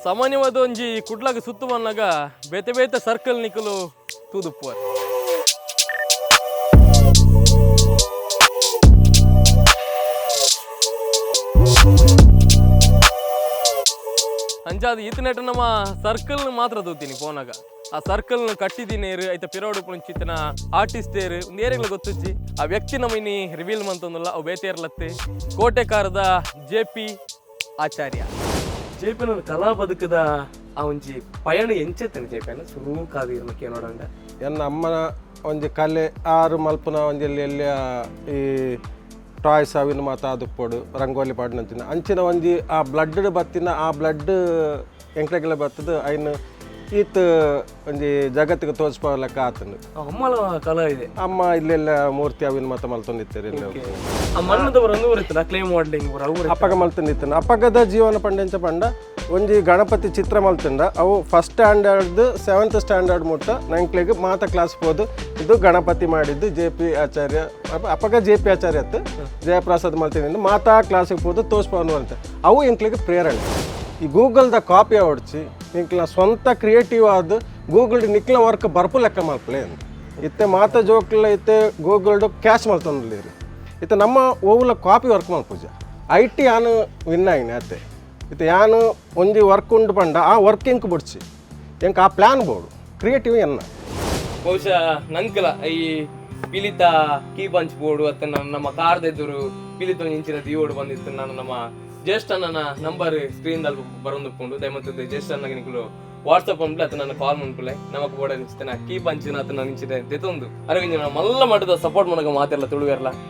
ಸಾಮಾನ್ಯವಾದ ಒಂಜಿ ಕುಡ್ಲಾಗ ಸುತ್ತು ಬಂದಾಗ ಬೇತೆ ಬೇತೆ ಸರ್ಕಲ್ ನಿಕುಲು ತೂದುಪ್ಪುವ. ಅಂಚಾದ ಈತನೆಟ್ ನಮ್ಮ ಸರ್ಕಲ್ ಮಾತ್ರ ತೂತೀನಿ ಪೋನಾಗ. ಆ ಸರ್ಕಲ್ ಕಟ್ಟಿದಿನೇರು, ಐತ ಪಿರೋಡು ಪುಂಚಿತನ ಆರ್ಟಿಸ್ಟ್ ಏರು ಒಂದು ಏರಿಗಳ ಗೊತ್ತುಜ್ಜಿ. ಆ ವ್ಯಕ್ತಿ ನಮ್ಮ ಇನ್ನಿ ರಿವೀಲ್ ಮಂತೊಂದಲ್ಲ, ಅವು ಬೇತೇರ್ಲತ್ತೆ ಕೋಟೆಕಾರದ ಜೆ ಪಿ ಆಚಾರ್ಯ. ಜೆ ಪಿ ನನ್ನ ಕಲಾ ಬದುಕದ ಆ ಒಂಜಿ ಪಯಣ ಎಂಚೆತ್ತನೆ ಜೆ ಪಿ ಸುರು ಕಾದಿರ್ನ ಕೇನೋಡಂಡ? ಎನ್ನ ಅಮ್ಮನ ಒಂಜಿ ಕಲೆ, ಆರು ಮಲ್ಪುನ ಒಂಜಿ ಎಲ್ಲಿ ಎಲ್ಲಿ ಈ ಟಾಯ್ಸ್ ಅವಿನ ಮಾತ ಆದುಪ್ಪೊಡು, ರಂಗೋಲಿ ಪಾಡ್ನಂಚಿನ ಅಂಚಿನ ಒಂಜಿ ಆ ಬ್ಲಡ್ ಬತ್ತಿನ, ಆ ಬ್ಲಡ್ ಎಂಕ್ಲೆಗೆಲ್ಲ ಬತ್ತದ. ಐನ್ ಈತ್ ಒಂಜಿ ಜಗತ್ತಿಗೆ ತೋಜ್ಪಾವ ಲೆಕ್ಕ ಆತಂಡು. ಅಮ್ಮಲ ಕಲಾ ಇದೆ? ಅಮ್ಮ ಇಲ್ಲೆಲ್ಲ ಮೂರ್ತಿ ಅವಿನ ಮಾತ ಮಲ್ತೊಂದಿತ್ತೆರ್ ಇಲ್ಲ. ಆ ಮಣ್ಣದವರು ಒಂದು ಊರಿತ್ತಲ್ಲ, ಕ್ಲೇ ಮಾಡಲಿಂಗ್ ಅವು? ಅಪ್ಪಗ ಮಲ್ತೊಂದಿತ್ತನ. ಅಪ್ಪಗದ ಜೀವನ ಪಂಡೆಂಚ ಪಂಡ, ಒಂಜಿ ಗಣಪತಿ ಚಿತ್ರ ಮಲ್ತಂಡ ಅವು ಫಸ್ಟ್ ಸ್ಟ್ಯಾಂಡರ್ಡ್ ಸೆವೆಂತ್ ಸ್ಟ್ಯಾಂಡರ್ಡ್ ಮುಟ್ಟ ನಂಕ್ಲೆಗ್ ಮಾತ ಕ್ಲಾಸ್ ಪೋದು, ಇದು ಗಣಪತಿ ಮಾಡಿದ್ದು ಜೆ ಪಿ ಆಚಾರ್ಯ, ಅಪ್ಪಗ ಜೆ ಪಿ ಆಚಾರ್ಯ ಅತ್ತು, ಜಯಪ್ರಸಾದ್ ಮಲ್ತಿದ್ದು, ಮಾತಾ ಕ್ಲಾಸಿಗೆ ಪೋದು ತೋಸ್ಪವನು ಅಂತ. ಅವು ಎಂಕ್ಲೆಗ್ ಪ್ರೇರಣೆ. ಈ ಗೂಗಲ್ದ ಕಾಪಿ ಹೊಡ್ಚಿ, ನಿಕ್ಲ ಸ್ವಂತ ಕ್ರಿಯೇಟಿವ್ ಆದ ಗೂಗಲ್ ನಿಕ್ಲ ವರ್ಕ್ ಬರ್ಪು ಲೆಕ್ಕ ಮಲ್ಪಲೆ. ಇತ್ತೆ ಮಾತ ಜೋಕ್ಲ ಇತ್ತೆ ಗೂಗಲ್ಡ್ ಕ್ಯಾಶ್ ಮಲ್ತೊಂದುಲ್ಲೆರ್. ಇತ್ತೆ ನಮ್ಮ ಓವುಲ ಕಾಪಿ ವರ್ಕ್ ಮಲ್ಪುಜ. I T ಯಾನ್ ವಿನ್ ಆಯಿನ ಅತ್ತೆ. ಇತ್ತೆ ಯಾನ್ ಒಂಜಿ ವರ್ಕ್ ಉಂಡು ಪಂಡ ಆ ವರ್ಕ್ ಎಂಕ್ ಬುಡ್ಚಿ, ಎಂಕ್ ಆ ಪ್ಲ್ಯಾನ್ ಬೋಡು, ಕ್ರಿಯೇಟಿವ್ ಎನ್ನ. ಬಹುಶಃ ನಂಕಲ ಈ ಪಿಲಿತ ಕೀ ಪಂಚ್ ಬೋರ್ಡು ಅತ್ತ ನಮ್ಮ ಕಾರ್ದ ಎದುರು ಪಿಲಿತ ಇಂಚಿನ ದಿಯೋಡು ಬಂದಿತ್ತು. ನಾನು ನಮ್ಮ ಜ್ಯೇಷ್ಠನ ನಂಬರ್ ಸ್ಕ್ರೀನ್ ದಲ್ಲಿ ಬರೊಂದುಪ್ಪುಂಡು. ದಯಮತ್ತು ಜ್ಯೇಷ್ಠನ ನಿಕುಲು ವಾಟ್ಸಪ್ ಅನ್ಪಲೆ ಅತ್ತ ನನ್ನ ಕಾಲ್ ಮನ್ಪುಲೆ. ನಮಕ್ ಬೋಡ ನಿಂಚಿನ ಕೀ ಪಂಚಿನ ಅತ್ತ ನಾನು ಇಂಚಿನ ದೆತೊಂದು ಅರವಿಂದ ಮಲ್ಲ ಮಟ್ಟದ ಸಪೋರ್ಟ್ ಮಾಡಕ ಮಾತೆಲ್ಲ ತುಳುವೆರ್ಲ.